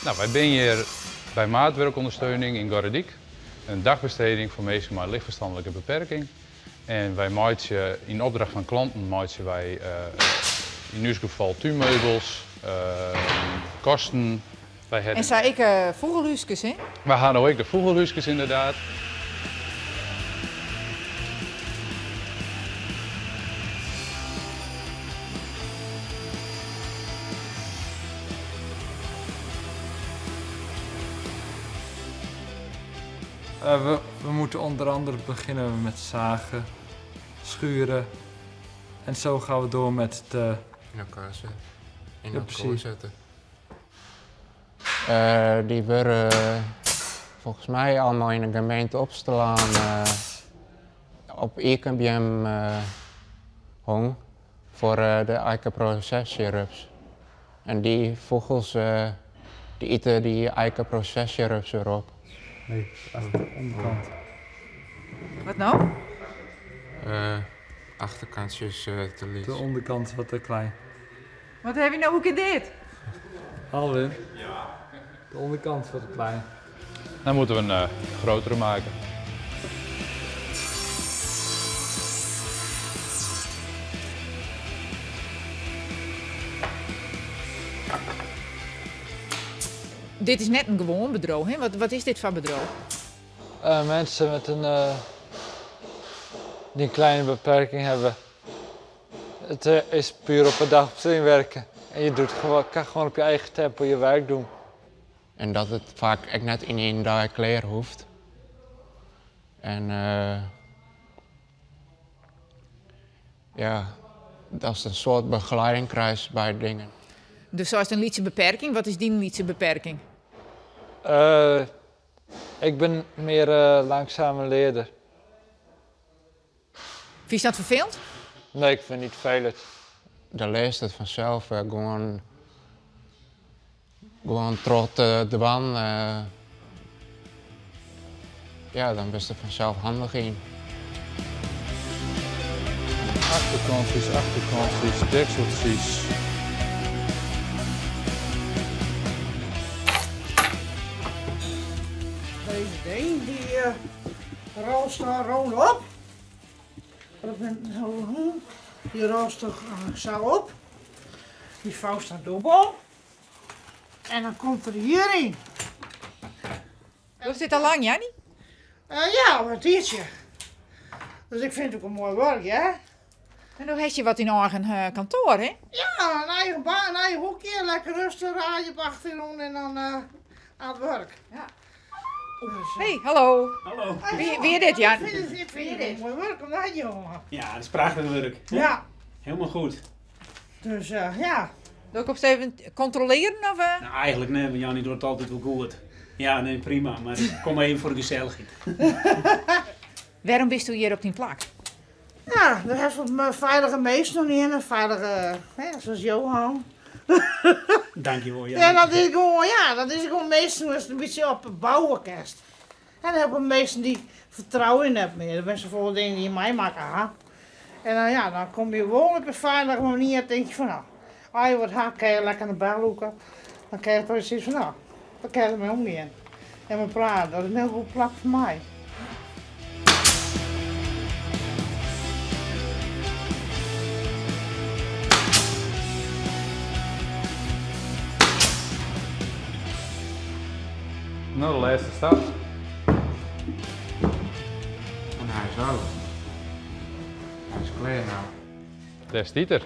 Nou, wy binne hjir by Maatwerkondersteuning yn Gorredyk, in dagbesteding foar minsken mei lichtferstanlike beperking. En wy meitsje yn opdracht fan klanten meitsje wy yn ús gefal túnmeubels, kasten. Wy hawwe En sa ek fûgelhúskes, hè? Wy ha no ek de fûgelhúskes inderdaad. We, we moeten onder andere beginnen met zagen, schuren. En zo gaan we door met de... In elkaar zetten. In Ja, elkaar precies. zetten. Dy wurde folgens my allemaal yn de gemeente Opsterlân op iekenbeammen hong foar de eikeprosesjerups. En dy fûgels dy ite dy eikeprosesjerups wer op. Nee, achter de onderkant. Wat no? Achterkantjes te lyts. De onderkant is wat te klein. Wat ha je no? Hoe kin dit? Alwin? De onderkant is wat te klein. Dan moeten we een grotere maken. Dit is net in gewoan bedriuw, hè? Wat is dit foar bedriuw? Mensen met een, die een kleine beperking hebben. Het is puur op een dagbesteding werken. En je doet gewoon, kan gewoon op je eigen tempo je werk doen. En dat it faak ek net yn ien dei klear hoecht. En ja, datst in soart begeleiding krijst by dingen. Dus sa is in lytse beperking. Wat is dyn lytse beperking? Ik ben meer langzame leerder. Fynst dat ferfelend? Nee, ik vind het niet vervelend. Dan learst it fansels gewoan troch te dwaan. Ja, dan bist der fansels handich yn. Achterkantjes, achterkantjes, dekseltjes. Deze ding die rolt daar rond op. Die rolt toch zo op. Die vouwt dan dubbel. En dan komt er hierin. Is dit al lang, Jannie? Ja, al een tientsje. Dus ik vind het ook een mooi werk, hè? En dan heb je wat in eigen kantoor, hè? Ja, een eigen baan, een eigen hoekje, lekker rustig, radio op achterom en dan aan het werk. Ja. Dus, Hey, hallo. Hallo. Hey, Wie is dit, Jan? Ik vind het een mooi werk, omdat jongen. Ja, dat is prachtig werk. Ja. Helemaal goed. Dus ja. Doe ik op even controleren? Of? Nou, eigenlijk nee, want Jannie doet het altijd wel goed. Ja, nee, prima, maar ik kom even voor de gezelligheid. Waarom bist u hier op die plak? Ja, daar heeft mijn veilige meester nog niet in, een veilige, hè, zoals Johan. Dankjewel, Jan. Ja, dat is gewoon, ja, dat is gewoon meestal is het een beetje op het bouwen kerst. En dan hebben meesten die vertrouwen in hebben meer. Dat zijn bijvoorbeeld dingen die je mij maken, hè. En dan, ja, dan kom je gewoon op een veilige manier en denk je van, nou, als je wat hard, kan je lekker naar de bel zoeken. Dan kan je precies van, nou, dan kan je ermee omgaan. En we praten, dat is een heel goed plak voor mij. Nou, de laatste stap. En hij is oud. Hij is klaar nou. Daar is Dieter.